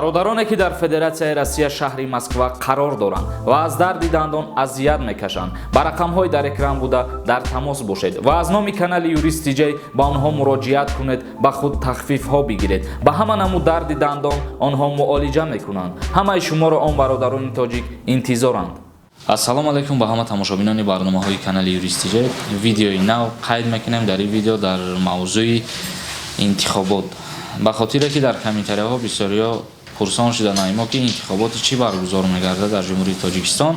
Бародароне, ки дар Федератсияи Россия, шаҳри Москва қарор доранд ва аз дарди дандон азият мекашанд, ба рақамҳои дар экран буда дар тамос бошед ва аз номи канали Юрист Тиҷай ба онҳо муроҷиат кунед, ба худ тахфифҳо бигиред. Ба ҳама намуд дарди дандон онҳо муолиҷа мекунанд. Ҳамаи шуморо он бародарони тоҷик интизоранд. Ассалому алайкум ба ҳама тамошобинони барномаҳои канали Юрист Тиҷай. Видеои нав қайд мекунем. Дар ин видео дар мавзӯи интихобот, ба хотире ки дар комментарияҳо бисёриҳо пурсон шуданд мо, ки интихоботи чӣ баргузор мегардад дар Ҷумҳурии Тоҷикистон.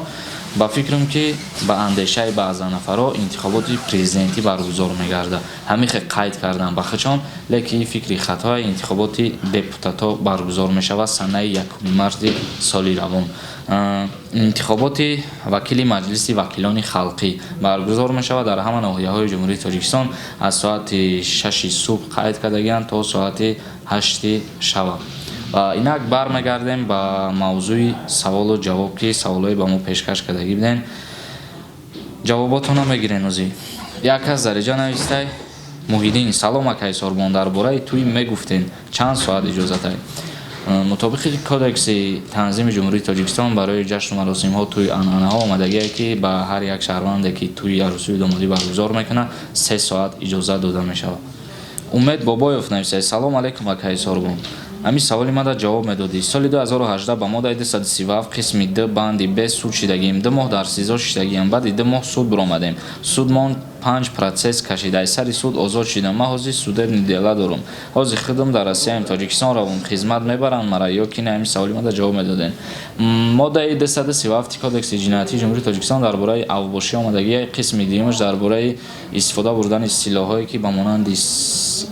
Ба фикрам, ки ба андешаи баъза нафарҳо интихоботи президентӣ баргузор мегардад, ҳамин хел қайд кардам ба худшон, лекин фикри хатои. Интихоботи депутатҳо баргузор мешавад санаи 1 марти соли равон. Интихоботи вакили Маҷлиси вакилони халқӣ баргузор мешавад дар ҳама ноҳияҳои Ҷумҳурии Тоҷикистон, аз соати 6-и субҳ қайд кардагианд то соати 8-и шава. Ва инак бармегардем ба мавзӯи саволу ҷавоб, ки саволҳое ба мо пешкаш кардагӣ будем, ҷавоботона мегирем. Озӣ як кас дар иҷа навистай: Муҳиддин, салом, акай Сорбон, дар бораи тӯй мегуфтем, чанд соат иҷозатай? Мутобиқи Кодекси танзими Ҷумҳурии Тоҷикистон барои ҷашну маросимҳо, тӯй, анъанаҳо омадагие, ки ба ҳар як шаҳрванде, ки тӯи арӯсию домодӣ баргузор мекунад, 3 соат иҷозат дода мешавад. Умед Бобоев нависад: Салом алейкум, акай Сорбон, ҳамин саволи мада ҷавоб медодӣ. Соли 2018 ба моддаи 237 қисми д банди б суд шидагием, 2 моҳ дар СИЗО шидагием. Баъди 2 моҳ суд биромадем, судмон панҷ процесс кашид, аз сари суд озод шидам. Ман ҳозир судебный дела дорум, ҳозир худам дар Россияем, Тоҷикистон равом, хизмат мебаранд мара ё ки не? Ҳамин саволи мада ҷавоб медодем. Моддаи 237 Кодекси ҷиноятии Ҷумҳурии Тоҷикистон дар бораи авбошӣ омадагӣ, қисми дуюмаш дар бораи истифода бурдани силоҳое, ки ба монанди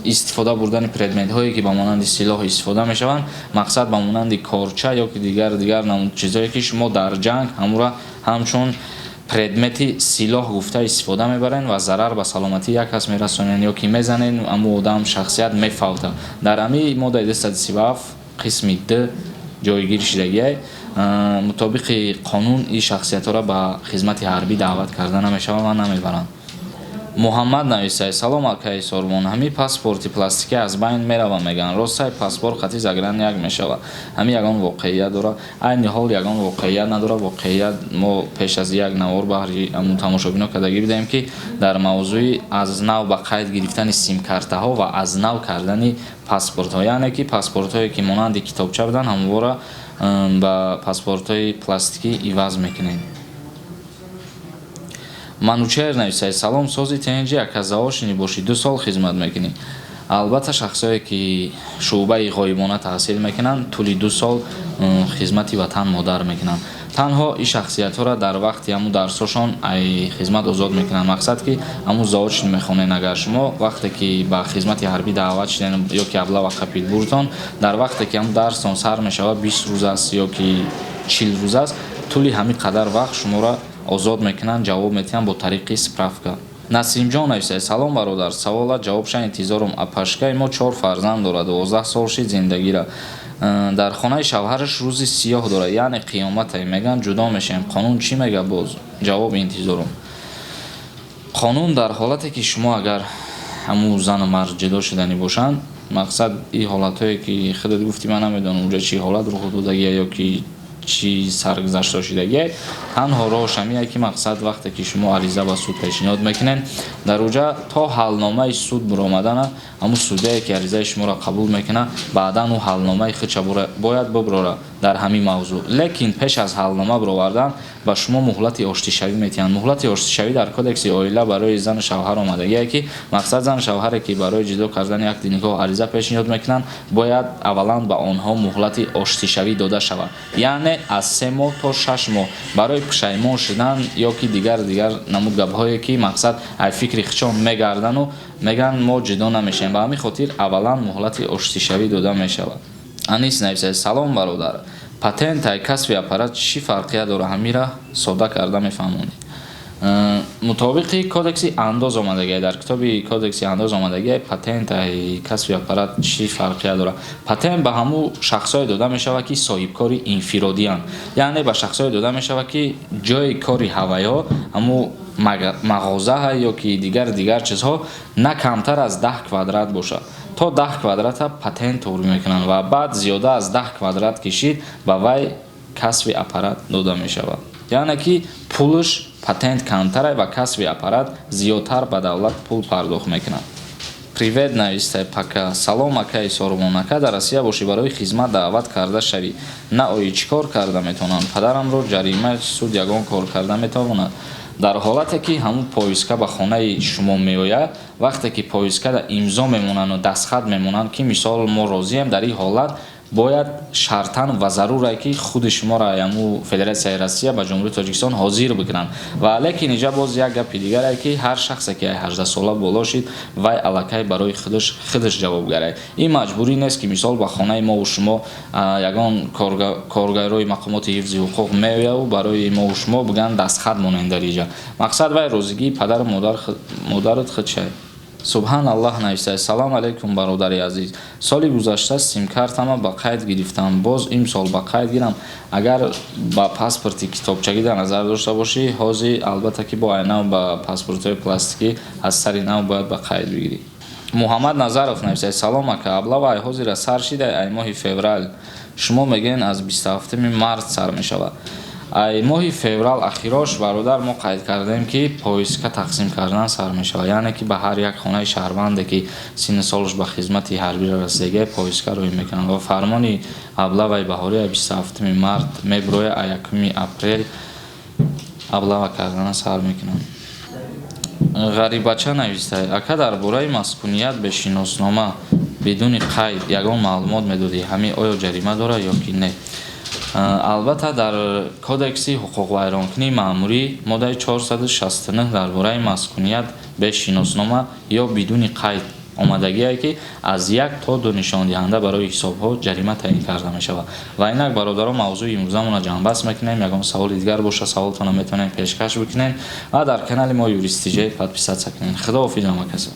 истифода бурдани предметҳое, ки ба монанди силоҳ истифода мешаванд, мақсад, ба монанди корча ё ки дигар намуд чизҳое, ки шумо дар ҷанг ҳамура ҳамчун предмети силоҳ гуфта истифода мебарен ва зарар ба саломатии як кас мерасонен ё ки мезанен, аму одам, шахсият мефавта, дар ҳамин моддаи 237 қисми д ҷойгир шидагиай. Мутобиқи қонун ин шахсиятҳоро ба хизмати ҳарбӣ даъват карда намешавад ва намебаранд. Муҳаммад нависай: Салом, акаи Сорбон, ҳамин паспорти пластикӣ аз байн мерава мегӯянд, ростай? Паспорт қати загран як мешавад, ҳамин ягон воқеият дорад? Айни ҳол ягон воқеият надорад. Воқеият, мо пеш аз як навор баҳри ҳамун тамошобино кардагӣ будем, ки дар мавзӯи аз нав ба қайд гирифтани симкартаҳо ва аз нав кардани паспортҳо, яъне ки паспортҳое, ки монанди китобча буданд, ҳамвора ба паспортҳои пластикӣ иваз мекунем. Манучер нависад: Салом, сози тенҷи, ака, заочный бошӣ, 2 сол хизмат мекунӣ? Албатта, шахсое, ки шӯъбаи ғоибона таҳсил мекунанд, тӯли 2 сол хизмати ватан модар мекунанд. Танҳо ин шахсиятҳоро дар вақти ҳамун дарсҳошон ай хизмат озод мекунанд. Мақсад, ки ҳамун заочный мехонед, агар шумо вақте ки ба хизмати ҳарбӣ даъват шуден ё ки облава қапид бурдтон, дар вақте ки ҳамун дарстон сар мешавад, 20 рӯз аст ё ки 40 рӯз аст, тӯли ҳамин қадар вақт шуморо озод мекунанд, ҷавоб медиҳанд бо тариқи справка. Насимҷон нависад: Салом, бародар, савола ҷавобша интизорум. Апашкаи мо чор фарзанд дорад, 12 сол шид зиндагира дар хонаи шавҳараш, рӯзи сиёҳ дорад, яъне қиёмате. Мегӯянд, ҷудо мешавем, қонун чӣ мега? Боз ҷавоб интизорум. Қонун дар ҳолате, ки шумо агар ҳамун зану мард ҷудо шуданӣ бошанд, мақсад, ин ҳолатҳое, ки худат гуфтӣ, ман намедонам, унҷа чӣ ҳолат рух додагия ё ки чӣ саргузашто шудагия, танҳо роҳш ҳамине, ки мақсад, вақте ки шумо ариза ба суд пешниҳод мекунед, дар уҷа то ҳалномаи суд буромадана, ҳамун судяе, ки аризаи шуморо қабул мекунад, баъдан ӯ ҳалномаи худша бояд биброра дар ҳамин мавзӯъ. Лекин пеш аз ҳалнома бировардан ба шумо муҳлати оштишавӣ метиҳанд. Муҳлати оштишавӣ дар Кодекси оила барои зану шавҳар омадагие, ки мақсад, зану шавҳаре, ки барои ҷудо кардани акди никоҳ ариза пешниҳод мекунанд, бояд аввалан ба онҳо муҳлати оштишавӣ дода шавад, яъне аз 3 моҳ то 6 моҳ барои пушаймон шудан ё ки дигар намуд гапҳое, ки мақсад, ай фикри худшон мегардану мегӯянд, мо ҷудо намешавем. Ба ҳамин хотир аввалан муҳлати оштишавӣ дода мешавад. Анис нависад: Салом, бародар, патент ай касби аппарат чӣ фарқият дорад? Ҳамира содда карда мефаҳмонед. Мутобиқи Кодекси андоз омадагия, дар китоби Кодекси андоз омадагия, патент ай касби аппарат чӣ фарқият дорад? Патент ба ҳамун шахсое дода мешавад, ки соҳибкори инфиродиянд, яъне ба шахсое дода мешавад, ки ҷои кори ҳавайҳо ҳамун Мағоза ё ки дигар чизҳо на камтар аз 10 квадрат бошад. То 10 квадрата патент туғрӣ мекунанд ва баъд зиёда аз 10 квадрат кишид, ба вай кассовый аппарат дода мешавад. Яъне ки пулш патент камтара ва кассовый аппарат зиёдтар ба давлат пул пардохт мекунад. Привет, навистай пака. Салом, акаи Сорбон. Ака, дар Россия бошӣ, барои хизмат даъват карда шавӣ, на ои чӣ кор карда метавонанд? Падарамро ҷарима суд ягон кор карда метавонад? Дар ҳолате ки ҳамун повестка ба хонаи шумо меояд, вақте ки повесткада имзо мемонанду дастхат мемонанд, ки мисол мо розием, дар ин ҳолат бояд шартан ва зарурае ки худи шуморо ҳаму Федератсияи Россия ба Ҷумҳурии Тоҷикистон ҳозир бикунанд. Ва лекин инҷа боз як гапи дигаре, ки ҳар шахсе ки 18 сола боло шид, вай аллакай барои худаш ҷавобгарай. Ин маҷбурӣ нест, ки мисол ба хонаи мову шумо ягон коргарои мақомоти ҳифзи ҳуқуқ меояву барои мову шумо бигӯянд, дастхат монед дар инҷа. Мақсад вай розигии падару модарат худшай. Субҳан Аллаҳ нависад. Салом алейкум, бародари азиз. Соли гузашта симкартама ба қайд гирифтам, боз имсол ба қайд гирам? Агар ба паспорти китобчагӣ дар назар дошта бошӣ, ҳозир албатта ки бо айнав ба паспортҳои пластикӣ аз сари нав бояд ба қайд бигирӣ. Муҳаммад Назаров нависад. Салом, ака, облава ай ҳозира сар шида? Ай моҳи феврал шумо мегӯен, аз 27 март сар мешавад. Ай моҳи феврал ахирош, бародар, мо қайд кардем, ки повестка тақсим кардан сар мешавад, яъне ки ба ҳар як хонаи шаҳрванде, ки синну солаш ба хизмати ҳарбиро расидагия, повестка рӯй мекунанд ва фармони облаваи баҳорӣ 27 март мебирояд, а 1 апрел облава кардана сар мекунанд. Ғарибача навистад. Ака, дар бораи маскуният бе шиноснома, бидуни қайд ягон маълумот медодӣ? Ҳамин оё ҷарима дорад ё ки не? Албатта, дар Кодекси ҳуқуқвайронкунии маъмурӣ моддаи 469 дар бораи маскуният бе шиноснома ё бидуни қайд омадагие, ки аз як то ду нишондиҳанда барои ҳисобҳо ҷарима таъин карда мешавад. Ва инак, бародаро, мавзӯи имрӯзамонро ҷамъбаст мекунем. Ягон саволи дигар боша, саволтонро метавонем пешкаш бикунем ва дар канали мо Юрист Тиҷай подписаться кунем. Худоҳофиз ҳама касо.